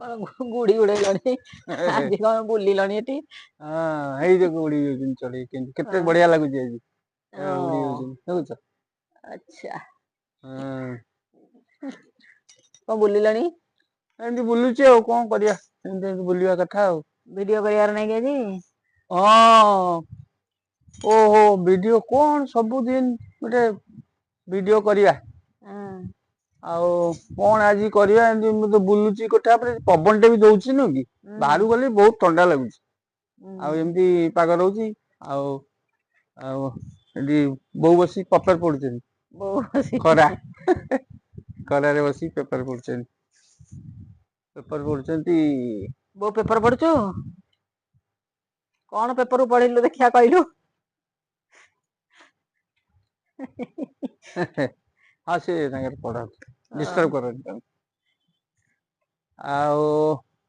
କଣ ଗୁଡି ଉଡେଇଲଣି ଆଜି, କଣ ବୁଲିଲଣି ଏଠି? ହଁ, ଏଇ ଦେଖ, ଉଡି ଯାଉଛନ୍ତି ଚଢେଇ କେମିତି, କେତେ ବଢିଆ ଲାଗୁଛି ଆଜି। ଉଡି ଯାଉଛନ୍ତି, ଦେଖୁଛ? ଆଚ୍ଛା। ହଁ। କଣ ବୁଲିଲଣି? ଏମିତି ବୁଲୁଛି ଆଉ କଣ କରିବା, ଏମିତି ଏମିତି ବୁଲିବା କଥା ଆଉ। ଭିଡିଓ କରିବାର ନାଇଁ କି ଆଜି? ହଁ, ଓହୋ, ଭିଡିଓ କଣ, ସବୁଦିନ ଗୋଟେ ଭିଡିଓ କରିବା। ଆଉ କଣ ଆଜି କରିବା? ଏମିତି ମୁଁ ତ ବୁଲୁଛି କୋଠା ଉପରେ, ପବନଟା ବି ଦଉଛି ନୁହଁ କି? ବାହାରକୁ ଗଲେ ବହୁତ ଥଣ୍ଡା ଲାଗୁଛି। ଆଉ ଏମିତି ପାଗ ରହୁଛି। ଆଉ ଆଉ ଏଠି ବୋଉ ବସି ପେପର ପଢୁଛନ୍ତି। ବୋଉ ବସି ଖରାରେ ବସି ପେପର ପଢୁଛନ୍ତି, ପେପର ପଢୁଛନ୍ତି। ବୋଉ, ପେପର ପଢୁଛୁ? କଣ ପେପର ପଢିଲୁ ଦେଖିବା କହିଲୁ? ହଁ, ସେ ତାଙ୍କର ପଢନ୍ତୁ, ଡିଷ୍ଟର୍ବ କରନି ତାଙ୍କୁ। ଆଉ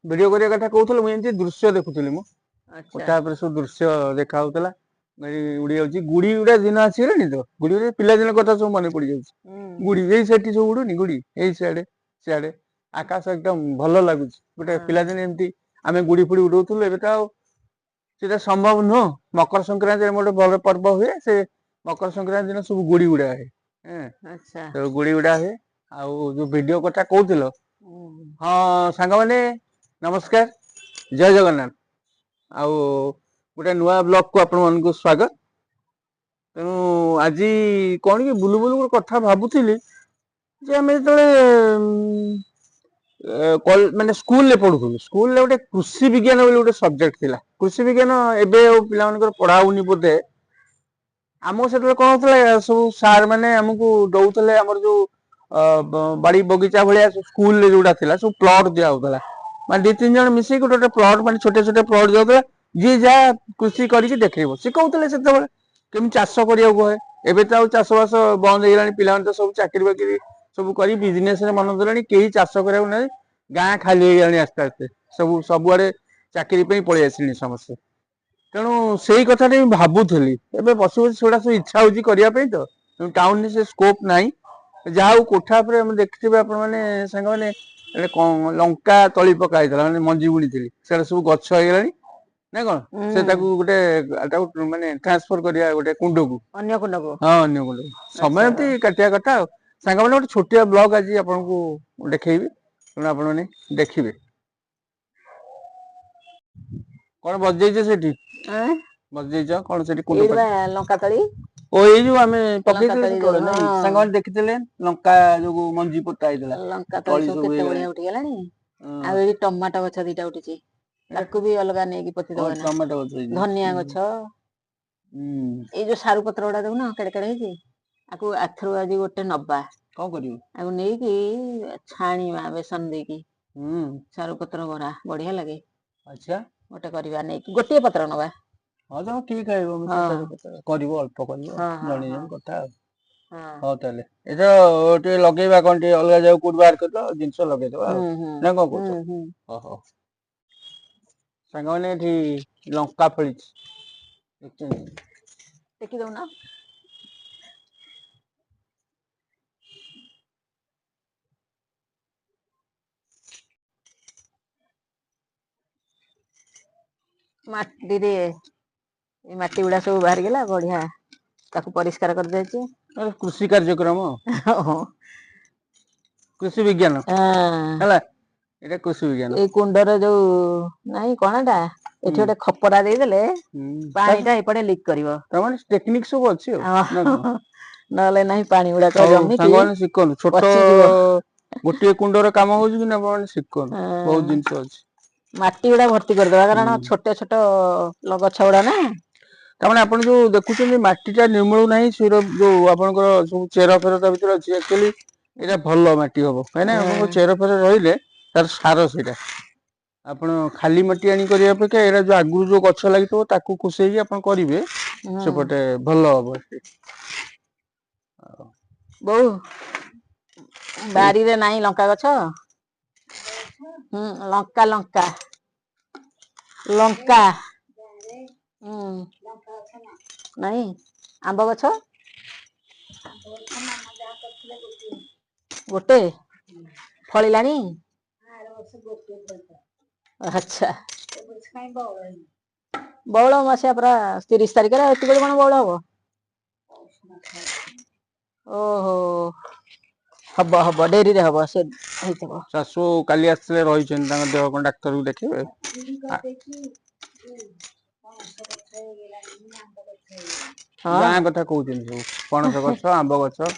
ଭିଡିଓ କରିବା କଥା କହୁଥିଲୁ, ମୁଁ ଏମିତି ଦୃଶ୍ୟ ଦେଖୁଥିଲି। ମୁଁ କୋଠା ଉପରେ ସବୁ ଦୃଶ୍ୟ ଦେଖା ହଉଥିଲା, ଉଡି ଯାଉଛି ଗୁଡି ଗୁଡା। ଦିନ ଆସିଗଲାଣି ତ ଗୁଡି, ପିଲାଦିନ କଥା ସବୁ ମନେ ପଡିଯାଉଛି। ଗୁଡି ଏଇ ସେଠି ସବୁ ଉଡୁନି ଗୁଡି, ଏଇ ସିଆଡେ ସିଆଡେ ଆକାଶ ଏକଦମ ଭଲ ଲାଗୁଛି। ଗୋଟେ ପିଲାଦିନ ଏମିତି ଆମେ ଗୁଡି ଫୁଡି ଉଡଉଥିଲୁ, ଏବେ ତ ଆଉ ସେଟା ସମ୍ଭବ ନୁହଁ। ମକର ସଂକ୍ରାନ୍ତିରେ ଗୋଟେ ବଡ ପର୍ବ ହୁଏ, ସେ ମକର ସଂକ୍ରାନ୍ତି ଦିନ ସବୁ ଗୁଡି ଉଡା ହୁଏ। ସବୁ ଗୁଡି ଉଡା ହୁଏ। ଆଉ ଯୋଉ ଭିଡିଓ କଥା କହୁଥିଲ, ହଁ, ସାଙ୍ଗମାନେ ନମସ୍କାର, ଜୟ ଜଗନ୍ନାଥ। ଆଉ ଗୋଟେ ନୂଆ ବ୍ଲଗକୁ ଆପଣମାନଙ୍କୁ ସ୍ୱାଗତ। ତେଣୁ ଆଜି କଣ କି, ବୁଲୁ ବୁଲୁ ଗୋଟେ କଥା ଭାବୁଥିଲି ଯେ ଆମେ ଯେତେବେଳେ ମାନେ ସ୍କୁଲରେ ପଢୁଥିଲୁ, ସ୍କୁଲରେ ଗୋଟେ କୃଷି ବିଜ୍ଞାନ ବୋଲି ଗୋଟେ ସବଜେକ୍ଟ ଥିଲା। କୃଷି ବିଜ୍ଞାନ ଏବେ ଆଉ ପିଲାମାନଙ୍କର ପଢା ହଉନି ବୋଧେ। ଆମକୁ ସେତେବେଳେ କଣ ହଉଥିଲା, ସବୁ ସାର୍ ମାନେ ଆମକୁ ଦଉଥିଲେ, ଆମର ଯୋଉ ବାଡି ବଗିଚା ଭଳିଆ ସ୍କୁଲରେ ଯୋଉଟା ଥିଲା, ସବୁ ପ୍ଲଟ ଦିଆ ହଉଥିଲା। ମାନେ ଦି ତିନି ଜଣ ମିଶିକି ଗୋଟେ ଗୋଟେ ପ୍ଲଟ, ମାନେ ଛୋଟ ଛୋଟ ପ୍ଲଟ ଦିଆହଉଥିଲା, ଯିଏ ଯାହା କୃଷି କରିକି ଦେଖେଇବ। ଶିଖଉଥିଲେ ସେତେବେଳେ କେମିତି ଚାଷ କରିବାକୁ ହୁଏ। ଏବେ ତ ଆଉ ଚାଷ ବାସ ବନ୍ଦ ହେଇଗଲାଣି। ପିଲାମାନେ ତ ସବୁ ଚାକିରି ବାକିରି ସବୁ କରି ବିଜନେସ ରେ ମନ ଦେଲେଣି, କେହି ଚାଷ କରିବାକୁ ନାହିଁ। ଗାଁ ଖାଲି ହେଇଗଲାଣି ଆସ୍ତେ ଆସ୍ତେ, ସବୁ ସବୁଆଡେ ଚାକିରି ପାଇଁ ପଳେଇ ଆସିଲେଣି ସମସ୍ତେ। ତେଣୁ ସେଇ କଥାଟା ମୁଁ ଭାବୁଥିଲି ଏବେ ବସି ବସି, ସେଗୁଡା ସବୁ ଇଚ୍ଛା ହଉଛି କରିବା ପାଇଁ। ତ ଟାଉନରେ ସେ ସ୍କୋପ ନାହିଁ। ଯାହା ହଉ, କୋଠା ଉପରେ ଆମେ ଦେଖିଥିବେ ଆପଣମାନେ ସାଙ୍ଗମାନେ, ଲଙ୍କା ତଳି ପକା ହେଇଥିଲା, ମାନେ ମଞ୍ଜି ବୁଣିଥିଲି, ସେଟା ସବୁ ଗଛ ହେଇଗଲାଣି ନା କଣ? ସେ ତାକୁ ଗୋଟେ ତାକୁ ମାନେ ଟ୍ରାନ୍ସଫର କରିବା ଗୋଟେ କୁଣ୍ଡକୁ, ଅନ୍ୟ କୁଣ୍ଡକୁ। ହଁ, ଅନ୍ୟ କୁଣ୍ଡକୁ। ସମୟ ଏମିତି କାଟିବା କଥା। ଆଉ ସାଙ୍ଗମାନେ, ଗୋଟେ ଛୋଟିଆ ବ୍ଲଗ ଆଜି ଆପଣଙ୍କୁ ଦେଖେଇବି, ତେଣୁ ଆପଣମାନେ ଦେଖିବେ। କଣ ବଜେଇଛ ସେଠି? ବଜେଇଛ କଣ ସେଠି କୁଣ୍ଡ? ଲଙ୍କା ତଳି। ଓ, ଏଇ ଯୋଉ ଆମେ ପକେଇଥିଲେ ସେତେବେଳେ ନାଇଁ? ସାଙ୍ଗମାନେ ଦେଖିଥିଲେ ଲଙ୍କା ଯୋଉ ମଞ୍ଜି ପୋତା ହେଇଥିଲା, ଲଙ୍କା ତଳି ସବୁ କେତେ ବଢିଆ ଉଠିଗଲାଣି। ଆଉ ଏଇଠି ଟମାଟୋ ଗଛ ଦିଟା ଉଠିଛି, ତାକୁ ବି ଅଲଗା ନେଇକି ପୋତି ଦବା। ଟମାଟୋ ଗଛ, ଧନିଆ ଗଛ, ଏଇ ଯୋଉ ସାରୁ ପତ୍ର ଗୁଡା ଦେଖୁନ କେଡେ କେଡେ ହେଇଛି। ଆକୁ ଆଥରୁ ଆଜି ଗୋଟେ ନବା। କଣ କରିବୁ? ଆକୁ ନେଇକି ଛାଣିବା ବେସନ ଦେଇକି, ସାରୁ ପତ୍ର ବରା ବଢିଆ ଲାଗେ। ଆଚ୍ଛା, ଗୋଟେ କରିବା, ନେଇକି ଗୋଟିଏ ପତ୍ର ନବା। ହଁ, ତମ କିଏ ଖାଇବ? କରିବ, ଅଳ୍ପ କରିବ, ଜଣେ ଜଣେ କଥା। ଆଉ ହଉ ତାହେଲେ ଏଇଟା ଟିକେ ଲଗେଇବା, କଣ ଟିକେ ଅଲଗା ଜାଗା କୋଉଠି ବାହାର କରିଦବା, ଜିନିଷ ଲଗେଇଦବା ଆଉ, ନା କଣ କହୁଛ? ହଉ ସାଙ୍ଗମାନେ, ଏଠି ଲଙ୍କା ଫଳିଛି, ଦେଖୁଛନ୍ତି? ଟେକି ଦଉନ। ମାଟିରେ ଏଇ ମାଟି ଗୁଡା ସବୁ ବାହାରିଗଲା, ବଢିଆ ତାକୁ ପରିଷ୍କାର କରିଦେଇଛି। କୃଷି କାର୍ଯ୍ୟକ୍ରମ, କୃଷି ବିଜ୍ଞାନ ହେଲା ଏଇଟା, କୃଷି ବିଜ୍ଞାନ। ଏଇ କୁଣ୍ଡର ଯୋଉ ନାଇଁ କଣାଟା, ଏଠି ଗୋଟେ ଖପରା ଦେଇଦେଲେ ପାଣିଟା ଏପଟେ ଲିକ୍ କରିବ। ତାମାନେ ଟେକ୍ନିକ ସବୁ ଅଛି। ନହେଲେ ନାହିଁ ପାଣି ଗୁଡାକ ଜମିକି। ସାଙ୍ଗମାନେ ଶିଖନ୍ତୁ, ଛୋଟ ଗୋଟିଏ କୁଣ୍ଡର କାମ ହଉଛି କି ଆପଣ ଶିଖନ୍ତୁ, ବହୁତ ଜିନିଷ ଅଛି। ମାଟି ଗୁଡା ଭର୍ତ୍ତି କରିଦବା, କାରଣ ଛୋଟ ଛୋଟ ଗଛ ଗୁଡା ନା। ତାମାନେ ଆପଣ ଯୋଉ ଦେଖୁଛନ୍ତି ମାଟିଟା ନିର୍ମୂଳ ନାହିଁ, ସେର ଯୋଉ ଆପଣଙ୍କର ସବୁ ଚେର ଫେର ତା ଭିତରେ ଅଛି। ଆକ୍ଚୁଆଲି ଏଇଟା ଭଲ ମାଟି ହବ, କାହିଁକିନା ଆପଣଙ୍କ ଚେର ଫେର ରହିଲେ ତାର ସାର ସେଇଟା। ଆପଣ ଖାଲି ମାଟି ଆଣି କରିବା ଅପେକ୍ଷା ଏଇଟା ଯୋଉ ଆଗରୁ ଯୋଉ ଗଛ ଲାଗିଥିବ ତାକୁ ଖୁସେଇକି ଆପଣ କରିବେ, ସେପଟେ ଭଲ ହବ। ବୋଉ, ବାରିରେ ନାହିଁ ଲଙ୍କା ଗଛ? ଲଙ୍କା, ଲଙ୍କା, ଲଙ୍କା ନାଇଁ? ଆମ୍ବ ଗଛ ଗୋଟେ ଫଳିଲାଣି। ଆଚ୍ଛା, ବଉଳ ଅମାବାସ୍ୟା ପରା 30 ତାରିଖରେ, ଏତିକି କଣ ବଉଳ ହବ? ଓହୋ, ହବ ହବ, ଡେରିରେ ହବ, ସେ ହେଇଥିବ। ଶାଶୁ କାଲି ଆସିଥିଲେ, ରହିଛନ୍ତି, ତାଙ୍କ ଦେହ କଣ ଡାକ୍ତରକୁ ଦେଖେଇବେ। ହଁ, ଗାଁ କଥା କହୁଛନ୍ତି ସବୁ, ପଣସ ଗଛ, ଆମ୍ବ ଗଛ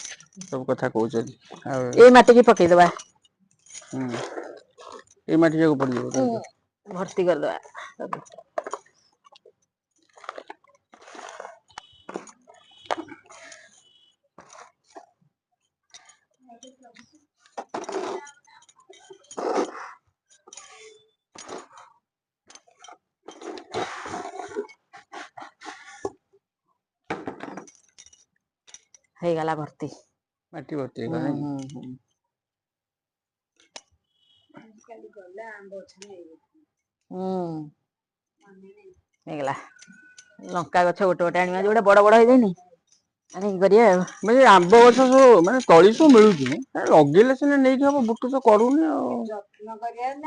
ସବୁ କଥା କହୁଛନ୍ତି। ଆଉ ଏଇ ମାଟିକି ପକେଇଦବା। ହୁଁ, ଏଇ ମାଟି ଯାକୁ ପଡିଯିବ ତା ଭିତରେ। ଭର୍ତ୍ତି କରିଦବା। ହେଇଗଲା ଭର୍ତ୍ତି। ମାଟି ଭର୍ତ୍ତି ହୁଁ। ହେଇଗଲା ନାଇଁ କି? ହୁଁ ହୁଁ। ହୁଁ, ହେଇଗଲା। ଲଙ୍କା ଗଛ ଗୋଟେ ଗୋଟେ ଆଣିବା, ଯୋଉଟା ବଡ ବଡ ହେଇଯାଇନି, ଆଣିକି କରିବା ଆଉ। ମାନେ ଆମ୍ବ ଗଛ ସବୁ, ମାନେ ତଳି ସବୁ ମିଳୁଛି, ଲଗେଇଲେ ସିନା ନେଇକି ହବ, ବୁଟୁ ତ କରୁନି ଆଉ।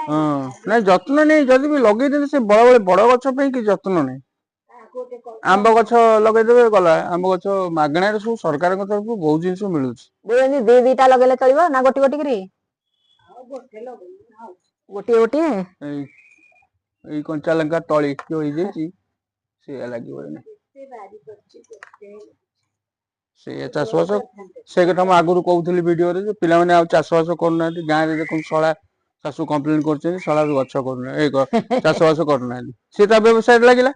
ହଁ, ନାଇଁ, ଯତ୍ନ ନେଇ ଯଦି ବି ଲଗେଇଦେଲେ, ସେ ବଡ ବଡ ଗଛ ପାଇଁ କି ଯତ୍ନ ନାହିଁ। ଆମ୍ବ ଗଛ ଲଗେଇଦେବେ ଗଲା। ଆମ୍ବ ଗଛ ମାଗଣାରେ ସବୁ ସରକାରଙ୍କ ତରଫରୁ ବହୁତ ଜିନିଷ ମିଳୁଛି। ଏମିତି ଦି ଦିଟା ଲଗେଇଲେ ଚଳିବ ନା ଗୋଟି ଗୋଟି କରି? ଗୋଟିଏ ଗୋଟିଏ। ଏଇ ଏଇ କଞ୍ଚା ଲଙ୍କା ତଳି ଯୋଉ ହେଇଯାଇଛି, ସେଇଆ ଲାଗିବ ଏଇନେ। ସେଇଆ ଚାଷବାସ, ସେ କଥା ମୁଁ ଆଗରୁ କହୁଥିଲି ଭିଡିଓରେ ଯେ ପିଲାମାନେ ଆଉ ଚାଷବାସ କରୁନାହାନ୍ତି ଗାଁରେ। ଦେଖନ୍ତୁ, ଶଳା ଶାଶୁ କମ୍ପ୍ଲେନ କରୁଛନ୍ତି, ଶଳା ଗଛ କରୁନାହାନ୍ତି, ଏ ଚାଷବାସ କରୁନାହାନ୍ତି। ସେ ତା ବ୍ୟବସାୟରେ ଲାଗିଲା।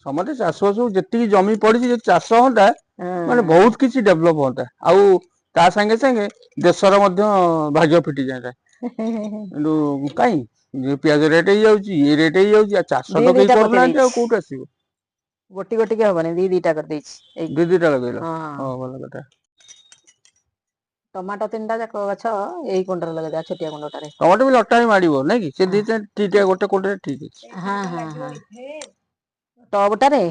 ସମସ୍ତେ ଚାଷବାସ, ଯେତିକି ଜମି ପଡିଛି, ଯଦି ଚାଷ ହୁଅନ୍ତା ମାନେ ବହୁତ କିଛି ଡେଭଲପ ହୁଅନ୍ତା, ଆଉ ତା ସାଙ୍ଗେ ସାଙ୍ଗେ ଦେଶର ମଧ୍ୟ ଭାଗ୍ୟ ଫିଟିଯାଆନ୍ତା। କିନ୍ତୁ କାଇଁ ପିଆଜ ରେଟ୍ ହେଇଯାଉଛି, ଇଏ ରେଟ୍ ହେଇଯାଉଛି, ଆଉ ଚାଷ ଦି ତ କେହି ଦିଟା ପକେଇ କରୁନାହାନ୍ତି, ଆଉ ଦେଇଛି। କୋଉଠୁ ଆସିବ? ଗୋଟି ଗୋଟିକି ହବନି, ଦି ଦିଟା କରିଦେଇଛି ଏଇ। ଦି ଦିଟା ଲଗେଇଲ? ହଁ। ହଁ, ଭଲ କଥା। ଟମାଟୋ ତିନିଟା ଯାକ ଗଛ ଏଇ କୁଣ୍ଡରେ ଲଗେଇଦବା, ଛୋଟିଆ କୁଣ୍ଡଟାରେ। ଟମାଟୋ ବି ଲଟା ବି ମାଡିବ ନାଇଁ କି? ସେ ଦି ଦିଟା ଗୋଟେ କୁଣ୍ଡରେ ଠିକ ଅଛି। ହଁ ହଁ ହଁ, ଟବଟାରେ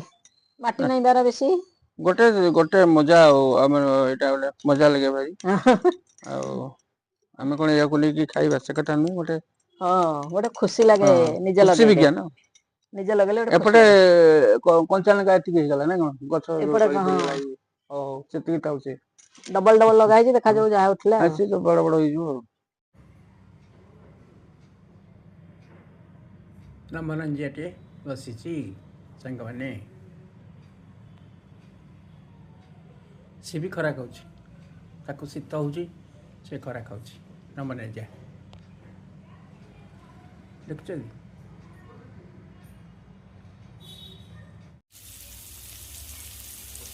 ମାଟି ନାହିଁ ତାର ବେଶୀ। ଗୋଟେ ଗୋଟେ ମଜା, ଆଉ ଆମର ଏଇଟା ଗୋଟେ ମଜା ଲାଗେ ଭାରି। ଆଉ ଆମେ କଣ ଏହାକୁ ନେଇକି ଖାଇବା, ସେ କଥା ନୁହେଁ, ଗୋଟେ ହଁ, ଗୋଟେ ଖୁସି ଲାଗେ ନିଜେ କୃଷି ଲଗେଇଲେ। ବିଜ୍ଞାନ। ନିଜେ ଲଗେଇଲେ ଗୋଟେ ଖୁସି ଏପଟେ ଲାଗେ। କଞ୍ଚା ଲଙ୍କା ଏତିକି ହେଇଗଲା ନା କଣ ଗଛ ଯୋଉ ଏପଟେ ତଳି ହଁ। ପଡିଗଲା? ହଉ, ସେତିକି ଥାଉ ସେ। ଡବଲ ଡବଲ ଲଗା ହେଇଛି, ଦେଖାଯାଉ ଯାହା ଉଠିଲା। ଆଉ ସେ ତ ବଡ ବଡ ହେଇଯିବ। ଆଉ ଲମ୍ବା ବସିଛି ସାଙ୍ଗମାନେ। ସେ ବି ଖରା ଖାଉଛି, ତାକୁ ଶୀତ ହେଉଛି, ସେ ଖରା ଖାଉଛି। ଲମ୍ବା ଦେଖୁଛନ୍ତି।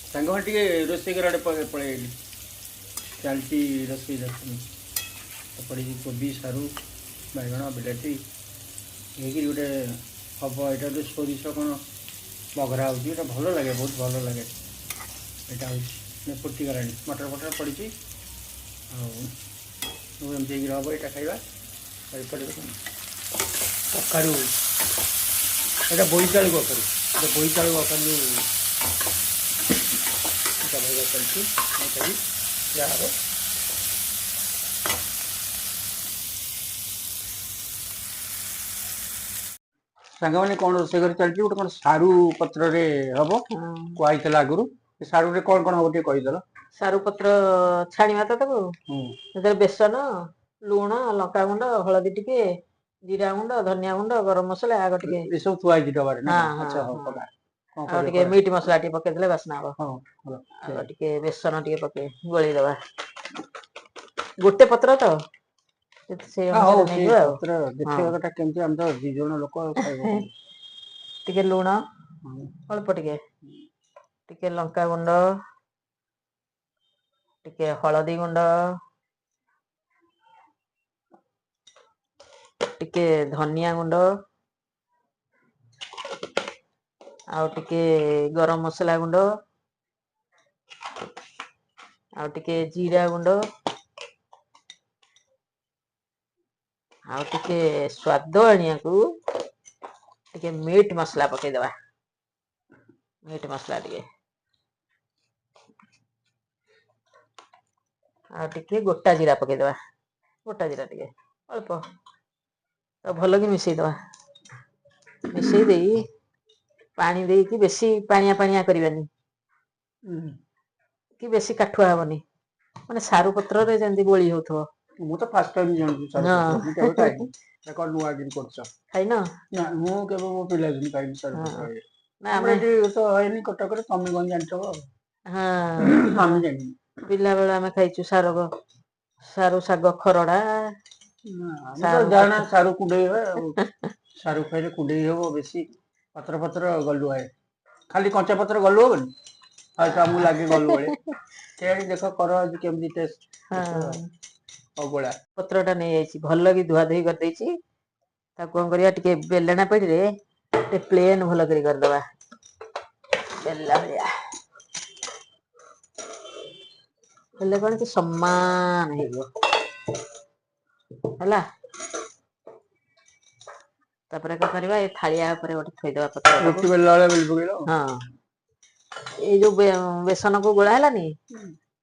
ସାଙ୍ଗମାନେ, ଟିକେ ରୋଷେଇ ଘର ଆଡ଼େ ପଳେଇ ଆଇଲି। ଚାଲିଛି ରୋଷେଇ, ଦେଖୁନି, ପଡ଼ିଛି କୋବି, ସାରୁ, ବାଇଗଣ, ବିଲାତି ହେଇକିରି ଗୋଟେ ହବ। ଏଇଟା ଗୋଟେ ସୋରିଷ କ'ଣ ବଘରା ହେଉଛି। ଏଇଟା ଭଲ ଲାଗେ, ବହୁତ ଭଲ ଲାଗେ। ଏଇଟା ହେଉଛି ଫୁଟିଗଲାଣି, ମଟର ଫଟର ପଡ଼ିଛି, ଆଉ ଏମିତି ହେଇକିରି ହବ ଏଇଟା ଖାଇବା। ଆଉ ଏପଟେ ଦେଖନ୍ତୁ କଖାରୁ, ଏଇଟା ବୋଇତାଳୁ କଖାରୁ, ଏଇଟା ବୋଇତାଳୁ କଖାରୁ ଯେଉଁ, ଏଇଟା ଭଜା ଚାଲିଛି। ଏଇଟା ବି ଯାହା ହବ। ସାଙ୍ଗମାନେ, କ'ଣ ରୋଷେଇ ଘରେ ଚାଲିଛି? ଗୋଟେ କ'ଣ ସାରୁ ପତ୍ରରେ ହବ କୁହା ହେଇଥିଲା ଆଗରୁ। ସେ ସାରୁରେ କ'ଣ କ'ଣ ହବ ଟିକେ କହିଦେଲ। ସାରୁ ପତ୍ର ଛାଣିବା ତ ତାକୁ, ସେଥିରେ ବେସନ, ଲୁଣ, ଲଙ୍କାଗୁଣ୍ଡ, ହଳଦୀ ଟିକେ, ଜିରା ଗୁଣ୍ଡ, ଧନିଆ ଗୁଣ୍ଡ, ଗରମ ମସଲା ଆଗ ଟିକେ। ଏସବୁ ଥୁଆ ହେଇଛି ଡବାରେ ନା? ହଁ। ଆଚ୍ଛା, ହଉ, ହଁ। ପକା କ'ଣ ଆଉ କରିବ ଟିକେ କର। ମିଟ୍ ମସଲା ଟିକେ ପକେଇଦେଲେ ବାସ୍ନା ହବ। ହଁ, ଭଲ। ଆଉ ଟିକେ ବେସନ ଟିକେ ପକେଇ ଗୋଳେଇ ଦବା। ଗୋଟେ ପତ୍ର ତ ସେଇ ହଁ, ହଉ, ଅନୁସାରେ ସେ ନେଇଯିବ ଆଉ। ପତ୍ର ଦେଖିବା କଥା କେମିତି। ଆମେ ତ ଦି ଜଣ ଲୋକ, ଆଉ ଖାଇବ କଣ? ଟିକେ ଲୁଣ, ଅଳ୍ପ ଟିକେ, ଟିକେ ଲଙ୍କା ଗୁଣ୍ଡ, ଟିକେ ହଳଦୀ ଗୁଣ୍ଡ, ଟିକେ ଧନିଆ ଗୁଣ୍ଡ, ଆଉ ଟିକେ ଗରମ ମସଲା ଗୁଣ୍ଡ, ଆଉ ଟିକେ ଜିରା ଗୁଣ୍ଡ, ଆଉ ଟିକେ ସ୍ୱାଦ ଆଣିବାକୁ ଟିକେ ମିଟ୍ ମସଲା ପକେଇଦବା, ମିଟ୍ ମସଲା ଟିକେ, ଆଉ ଟିକେ ଗୋଟା ଜିରା ପକେଇଦବା, ଗୋଟା ଜିରା ଟିକେ ଅଳ୍ପ। ତ ଭଲ କି ମିଶେଇଦବା। ମିଶେଇ ଦେଇ ପାଣି ଦେଇକି ବେଶୀ ପାଣିଆ ପାଣିଆ କରିବାନି କି ବେଶୀ କାଠୁଆ ହବନି, ମାନେ ସାରୁ ପତ୍ରରେ ଯେମିତି ଗୋଳି ହଉଥିବ। ମୁଁ ତ ଫାର୍ଷ୍ଟ ଟାଇମ୍ ଜାଣୁଛି ସାରୁ ପତ୍ର, ମୁଁ କେବେ ଖାଇନି। କଣ ନୂଆ କିରି କରୁଛ? ଖାଇନ? ନା, ମୁଁ କେବେ ମୋ ପିଲାଦିନୁ ଖାଇନି ସାରୁ ପତ୍ର। ନା, ଆମର ଏଠି ତ ହଏନି କଟକରେ, ତମେ କଣ ଜାଣିଥିବ ଆଉ। ଆମେ ଜାଣିନୁ। ପିଲାବେଳେ ଆମେ ଖାଇଛୁ ସାରୁ ଶାଗ ଖରଡା। ଆମେ ତ ଜାଣା ସାରୁ କୁଣ୍ଡେଇ ହୁଏ, ଆଉ ସାରୁ ଖାଇଲେ କୁଣ୍ଡେଇ ହବ ବେଶୀ, ପତ୍ର ପତ୍ର ଗଲୁଆଏ, ଖାଲି କଞ୍ଚା ପତ୍ର ଗଲୁ ହବନି, ହয়তো ଆମକୁ ଲାଗେ ଗଲୁ ଭଳିଆ। କେଜାଣି, ଦେଖ କର ଆଜି କେମିତି ଟେଷ୍ଟ। ଅବଳା ପତ୍ରଟା ନେଇଯାଇଛି, ଭଲ କି ଧୁଆ ଧୁଇ କରିଦେଇଛି। ତାକୁ କଣ କରିବା, ଟିକେ ବେଲଣା ପିଡ଼ିରେ ଟିକେ ପ୍ଲେନ୍ ଭଲ କରି କରିଦବା, ବେଲା ଭଳିଆ ହେଲେ କଣ କି ସମାନ ହେଇଯିବ। ହେଲା, ତାପରେ କଣ କରିବା, ଏ ଥାଳିଆ ଉପରେ ଗୋଟେ ଥୋଇଦବା ପତ୍ର। ରୁଟି ବେଲା ଭଳିଆ ବେଲି ପକେଇଲ। ହଁ, ଏଇ ଯୋଉ ବେସନକୁ ଗୋଳା ହେଲାନି,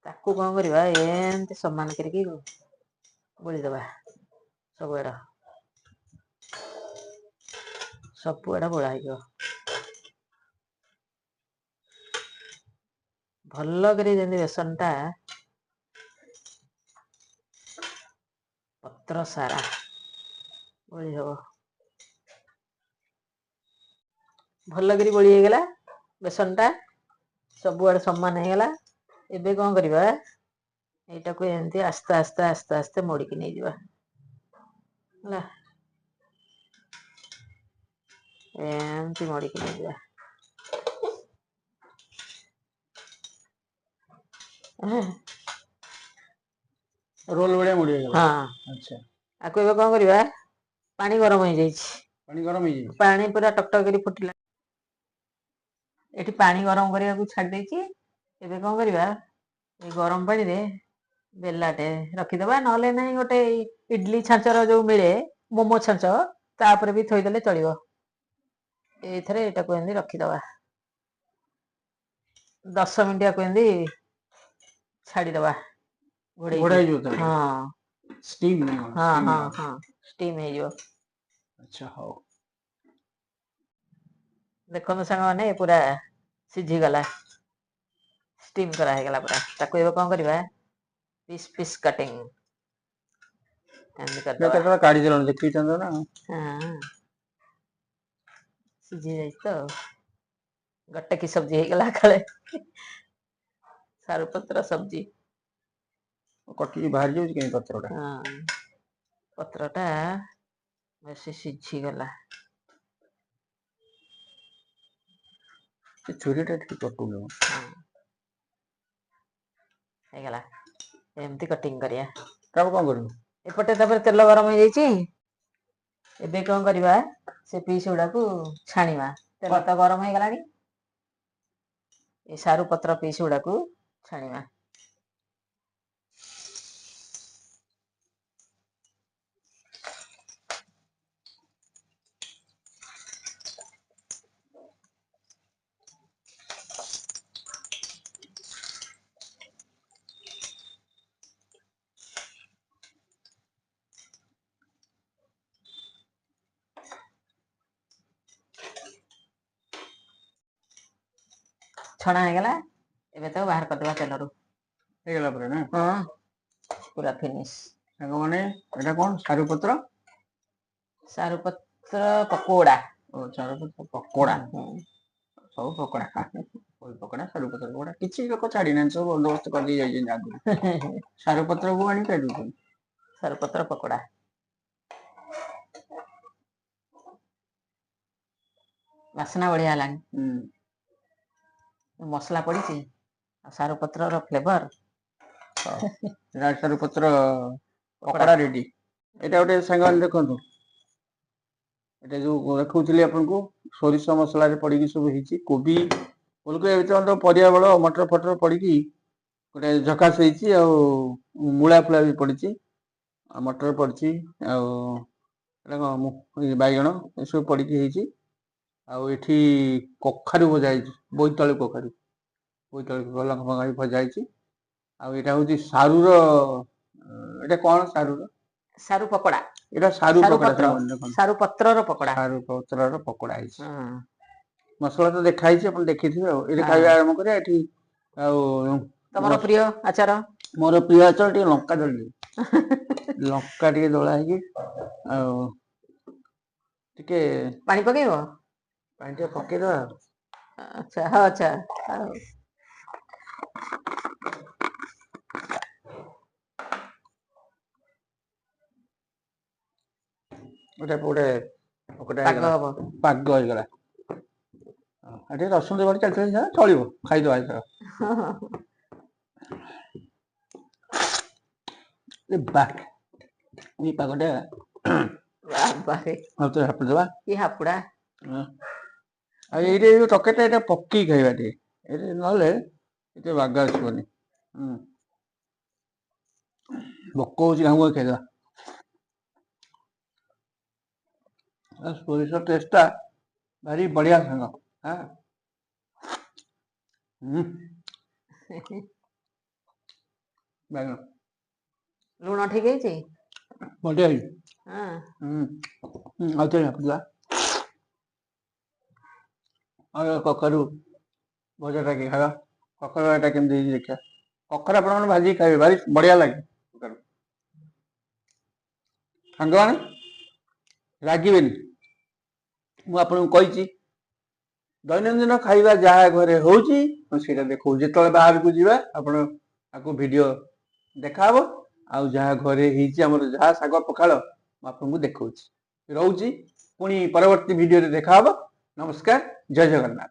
ତାକୁ କଣ କରିବା, ଏମିତି ସମାନ କରିକି ଗୋଳିଦବା। ସବୁଆଡ ସବୁଆଡ ଗୋଳା ହେଇଯିବ ଭଲ କରି, ଯେମିତି ବେସନଟା ପତ୍ର ସାରା ଗୋଳି ହବ। ଭଲ କରି ଗୋଳି ହେଇଗଲା ବେସନଟା, ସବୁଆଡେ ସମାନ ହେଇଗଲା। ଏବେ କଣ କରିବା, ଏଇଟାକୁ ଏମିତି ଆସ୍ତେ ଆସ୍ତେ ଆସ୍ତେ ଆସ୍ତେ ମୋଡ଼ିକି ନେଇଯିବା। ହେଲା, ଏମିତି ମୋଡ଼ିକି ନେଇଯିବା। ରୋଲ ଭଳିଆ ମୋଡ଼ି ହେଇଗଲା। ହଁ। ଆଚ୍ଛା। ଆକୁ ଏବେ କଣ କରିବା, ପାଣି ଗରମ ହେଇଯାଇଛି। ପାଣି ଗରମ ହେଇଯାଇଛି। ପାଣି ପୁରା ଟକଟକ କରି ଫୁଟିଲା। ଏଠି ପାଣି ଗରମ କରିବାକୁ ଛାଡି ଦେଇଛି। ଏବେ କଣ କରିବା, ଏଇ ଗରମ ପାଣିରେ ବେଲାଟେ ରଖିଦବା, ନହେଲେ ନାହିଁ ଗୋଟେ ଇଡଲି ଛାଞ୍ଚର ଯୋଉ ମିଳେ ମୋମୋ ଛାଞ୍ଚ, ତାପରେ ବି ଥୋଇଦେଲେ ଚଳିବ। ଏଇଥିରେ ଏଇଟାକୁ ଏମିତି ରଖିଦବା, 10 ମିନିଟ୍ ଆକୁ ଏମିତି ଛାଡିଦବା ଘୋଡେଇକି। ଘୋଡ଼ା ହେଇଯିବ ତାହେଲେ? ହଁ। ଷ୍ଟିମ୍ ନା କଣ? ହଁ। ଷ୍ଟିମ୍ ହଁ। ହବ। ହଁ, ଷ୍ଟିମ୍ ହେଇଯିବ। ଆଚ୍ଛା, ହଉ। ଦେଖନ୍ତୁ ସାଙ୍ଗମାନେ, ପୁରା ସିଝିଗଲା, ଷ୍ଟିମ୍ କରା ହେଇଗଲା ପୁରା। ତାକୁ ଏବେ କଣ କରିବା, ପିସ୍ ପିସ୍ କଟିଂ ଏମିତି କରିଦବା। କେତେବେଳେ କାଢିଦେଲଣି, ଦେଖିଥାନ୍ତ ନା। ହଁ, ସିଝି ଯାଇଛି ତ, ଗୋଟେ କି ସବଜି ହେଇଗଲା କାଳେ, ସାରୁ ପତ୍ର ସବଜି। କଟିକି ବାହାରି ଯାଉଛି କେମିତି ପତ୍ରଟା? ହଁ, ପତ୍ରଟା ବେଶୀ ସିଝିଗଲା। ସେ ଛୁରୀଟା ଟିକେ କଟୁନି। ହଁ, ହେଇଗଲା। ଏମିତି କଟିଂ କରିବା। ତାପରେ କଣ କରିବୁ? ଏପଟେ ତାପରେ ତେଲ ଗରମ ହେଇଯାଇଛି। ଏବେ କଣ କରିବା, ସେ ପିସ୍ ଗୁଡାକୁ ଛାଣିବା। ତେଲ ତ ଗରମ ହେଇଗଲାଣି। ଏ ସାରୁ ପତ୍ର ପିସ୍ ଗୁଡାକୁ ଛାଣିବା। ଛଣା ହେଇଗଲା, ଏବେ ତାକୁ ବାହାର କରିଦେବା ତେଲରୁ। ହେଇଗଲା ପରେ ନା? ହଁ, ପୁରା ଫିନିଶ। ସାଙ୍ଗମାନେ, ଏଇଟା କଣ, ସାରୁ ପତ୍ର? ସାରୁ ପତ୍ର ପକୋଡା। ଓ, ସାରୁ ପତ୍ର ପକୋଡା। ସବୁ ପକୋଡା, ପୋଇ ପକୋଡା, ସାରୁ ପତ୍ର ପକୋଡା, କିଛି ଲୋକ ଛାଡି ନାହାନ୍ତି, ସବୁ ବନ୍ଦୋବସ୍ତ କରିଦେଇ ଯାଇଛନ୍ତି ଆଗରୁ। ସାରୁ ପତ୍ରକୁ ଆଣି ଖାଇ ଦଉଛନ୍ତି। ସାରୁ ପତ୍ର ପକୋଡା। ବାସ୍ନା ବଢିଆ ହେଲାଣି। ମସଲା ପଡିଛି ଆଉ ସାରୁ ପତ୍ରର ଫ୍ଲେଭର। ସାରୁ ପତ୍ର ପକୋଡା ରେଡି। ଏଇଟା ଗୋଟେ ସାଙ୍ଗମାନେ ଦେଖନ୍ତୁ, ଏଇଟା ଯୋଉ ଦେଖଉଥିଲି ଆପଣଙ୍କୁ, ସୋରିଷ ମସଲାରେ ପଡିକି ସବୁ ହେଇଛି, କୋବି ଫୁଲକୋବି, ଏବେ ତ ପରିବା ବଳ ମଟର ଫଟର ପଡିକି ଗୋଟେ ଝକାସ ହେଇଛି। ଆଉ ମୂଳା ଫୁଳା ବି ପଡିଛି, ଆଉ ମଟର ପଡିଛି, ଆଉ ଏଇଟା କଣ ବାଇଗଣ, ଏସବୁ ପଡିକି ହେଇଛି। ଆଉ ଏଠି କଖାରୁ ଭଜା ହେଇଛି, ବୋଇତାଳୁ କଖାରୁ, ବୋଇତାଳୁ ଲଙ୍କା ଫଙ୍କା ଭଜା ହେଇଛି। ଆଉ ଏଇଟା ହଉଛି ସାରୁର, ଏଇଟା କଣ ସାରୁର? ସାରୁ ପକୋଡା। ଏଇଟା ସାରୁ ସାରୁ ପକୋଡା ପତ୍ର। ସାଙ୍ଗମାନେ ଦେଖନ୍ତୁ। ସାରୁ ପତ୍ରର ପକୋଡା। ସାରୁ ପତ୍ରର ପକୋଡା ହେଇଛି। ହଁ। ମସଲା ତ ଦେଖା ହେଇଛି, ଆପଣ ଦେଖିଥିବେ। ଆଉ ଏଠି ହଁ। ଖାଇବା ଆରମ୍ଭ କରିବା ଏଠି। ଆଉ ତମର ପ୍ରିୟ ଆଚାର। ମୋର ପ୍ରିୟ ଆଚାର, ଟିକେ ଲଙ୍କା ଦଳି, ଲଙ୍କା ଟିକେ ଦଳା ହେଇକି ଆଉ ଟିକେ ପାଣି ପକେଇବ? ପାଣି ଟିକେ ପକେଇଦବା। ଆଚ୍ଛା, ହଁ, ଆଚ୍ଛା। ଆଉ ଗୋଟେ ଗୋଟେ ପକୋଡା ପାଗ ହେଇଗଲା। ହବ। ପାଗ ହେଇଗଲା। ଆଉ ଟିକେ ରସୁଣ ଦେବାରେ ଚାଲିଥିଲେ ଚଳିବ, ଖାଇଦବା ଏଥର। ଏ ବା, ଏଇ ପାଗଟା। ବାବାରେ! ଆଉ ତ ହାପୁଡ଼ି ଦେବା। କି ହାପୁଡା! ହଁ। ଆଉ ଏଇଟା, ଏଇ ଯୋଉ ତରକାରୀଟା, ଏଇଟା ପକେଇ ଖାଇବା ଟିକେ ଏଇଟା, ନହେଲେ ଏତେ ବାଗ ଆସିବନି। ହୁଁ, ଭୋକ ହଉଛି, ଘାଉଁ ଘାଉଁ ଖାଇଦବା। ଆଉ ସୋରିଷ ଟେଷ୍ଟଟା ଭାରି ବଢିଆ ସାଙ୍ଗ। ହଁ, ହୁଁ, ବାଇଗଣ। ଲୁଣ ଠିକ ହେଇଛି? ବଢିଆ ହେଇଛି। ହଁ। ହୁଁ ହୁଁ, ଆଉ ଥରେ ହାପୁଡ଼ି ଦେବା। ଆଉ ଏ କଖାରୁ ଭଜାଟା କି ଖାଇବା। କଖାରୁ ଏଟା କେମିତି ହେଇଛି ଦେଖିବା। କଖାରୁ ଆପଣମାନେ ଭାଜିକି ଖାଇବେ, ଭାରି ବଢିଆ ଲାଗେ କଖାରୁ। ସାଙ୍ଗମାନେ, ରାଗିବେନି, ମୁଁ ଆପଣଙ୍କୁ କହିଛି, ଦୈନନ୍ଦିନ ଖାଇବା ଯାହା ଘରେ ହଉଛି ମୁଁ ସେଇଟା ଦେଖଉଛି। ଯେତେବେଳେ ବାହାରକୁ ଯିବା, ଆପଣ ଆକୁ ଭିଡିଓ ଦେଖାହବ। ଆଉ ଯାହା ଘରେ ହେଇଛି ଆମର, ଯାହା ଶାଗ ପଖାଳ, ମୁଁ ଆପଣଙ୍କୁ ଦେଖଉଛି। ରହୁଛି, ପୁଣି ପରବର୍ତ୍ତୀ ଭିଡିଓରେ ଦେଖାହବ। ନମସ୍କାର, ଜୟ ଜଗନ୍ନାଥ।